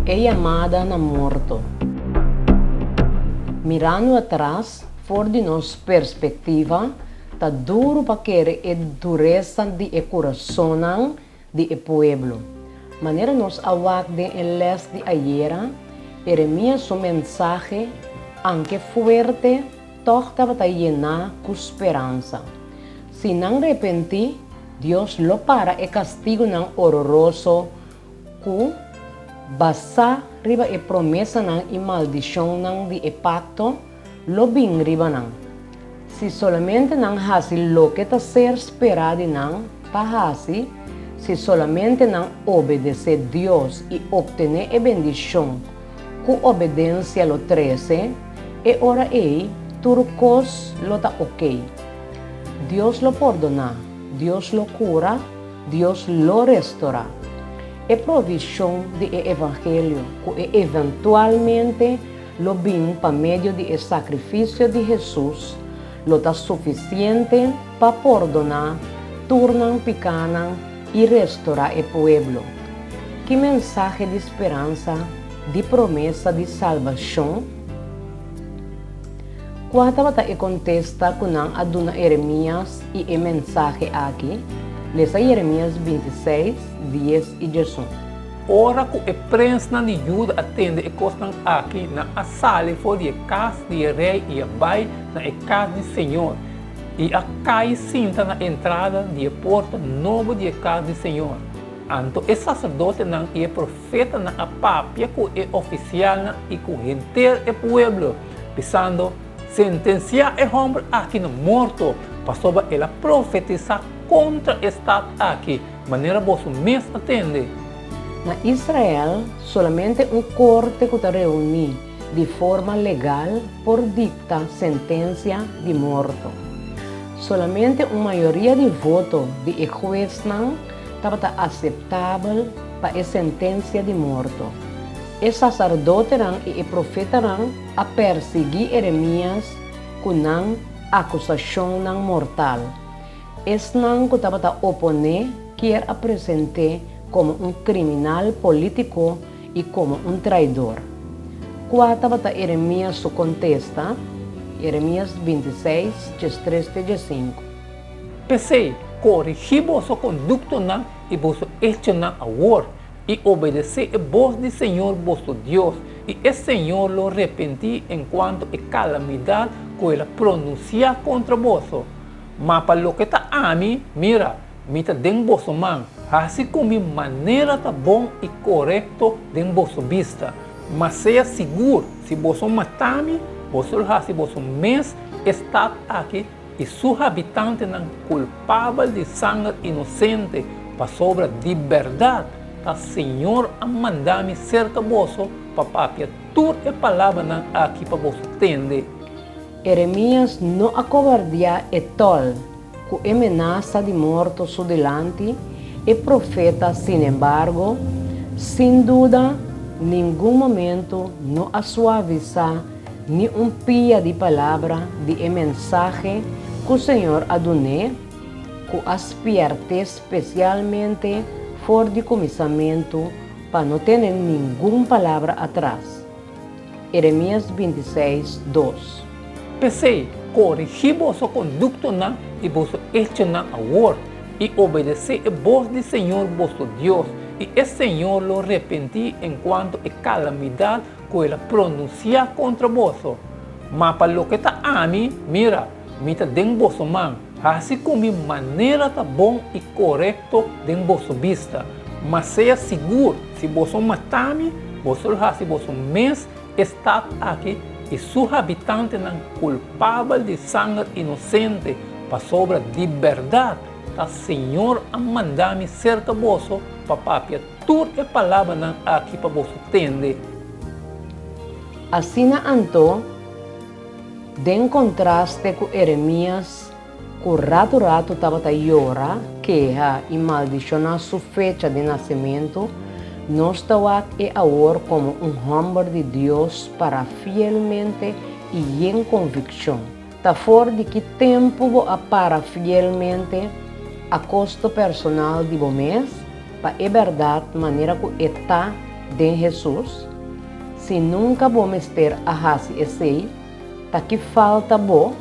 E yamada na morto. Mirando atras, for di nos perspektiva, ta duru pa kere e duresa di e kurasonnan di e pueblo. Manera nos a wak den e lès di ayera, Eremias su mensahe, anke fuerte, tòg tabata yená ku speransa. Si nan repentí, Dios lo para e kastigunan ororoso ku, basá riba e promesanan i maldishonnan di e pakto, lo bin riba nan. Si solamente nan hasi loke ta ser sperá di nan pa hasi, si solamente nan obedesé Dios i optené e bendishon ku obedensia lo trese, e ora ei tur kos lo ta okei. Dios lo pordoná, Dios lo kura, Dios lo restorá. E provishon di e evangelio ku e eventualmente lo bin pa medio di e sakrifisio di Hesus lo ta sufisiente pa pordoná tur nan pikánan i restorá e pueblo. Ki mensahe di speransa, di promesa di salbashon! Kua tabata e kontesta ku nan a duna Eremias i e mensahe aki? Lesa Jeremias 26, 10 i 11. Ora ku e prensnan di Juda a tende e kosnan aki, nan a sali for di e kas di e rei i a bai na e kas di señor, i a kai sinta na entrada di e porta nobo di e kas di señor. Anto e saserdotenan i e profetanan a papia ku e ofisialnan i ku henter e pueblo, bisando, Sentensiá e hòmber aki na morto, pasobra el a profetisá kontra e stat aki. Manera boso mes a tende. Na Israel, solamente un korte ku ta reuní di forma legal por dikta sentensia di morto. Solamente un mayoria di voto di e huesnan tabata aseptabel pa e sentensia di morto. E saserdotenan i e profetanan a persiguí Eremias ku nan akusashonnan mortal. Esnan ku tabata oponé kier a present'é komo un kriminal polítiko i komo un traidor. Kua tabata Eremias su kontesta? Eremias 26, 13 te 15. P'esei, korigí boso konduktonan i boso echonan awor, i obedesé e bos di señor boso Dios, i e señor lo repentí enkuanto e kalamidat ku el a pronunsiá kontra boso. Ma pa loke ta ami, mira, mi ta den boso man, hasi ku mi manera ta bon i korekto den boso bista. Ma sea sigur, si boso mata mi, boso lo hasi boso mes e stat aki i su habitantenan kulpabel di sanger inosente, pasobra di bèrdat ta Señor a manda mi serka boso pa papia tur e palabranan aki pa boso tende. Eremías no a kobardiá e tòl ku e menasa di morto su dilanti, e profeta sinembargo, sin duda, ningun momento no a suavisá ni un pia di palabra di e mensahe ku Señor a dun'é, ku a spièrt'é spesialmente for di kuminsamentu pa no tene ningun palabra atras. Eremías 26, 2. P'esei, korigí boso konduktonan i boso echonan awor, i obedesé e bos di señor boso Dios, i e señor lo repentí enkuanto e kalamidat ku el a pronunsiá kontra boso. Ma pa loke ta ami, mira, mi ta den boso man, hasi ku mi manera ta bon i korekto den boso bista. Ma sea sigur, si boso mata mi, boso lo hasi boso mes e stat aki i su habitantenan kulpabel di sanger inosente, pasobra di bèrdat ta señor a manda mi serka boso pa papia tur e palabranan aki pa boso tende. Asina anto, den kontraste ku Eremias, ku ratu ratu tabata yora, keha i maldishoná su fecha di nasementu, nos ta wak e awor komo un hòmber di Dios pará fielmente i yen konvikshon. Ta for di ki tempu bo a para fielmente a kosto personal di bo mes pa e bèrdat manera ku e ta? den Hesus? Si nunka bo mester a hasi esei, ta ki falta bo?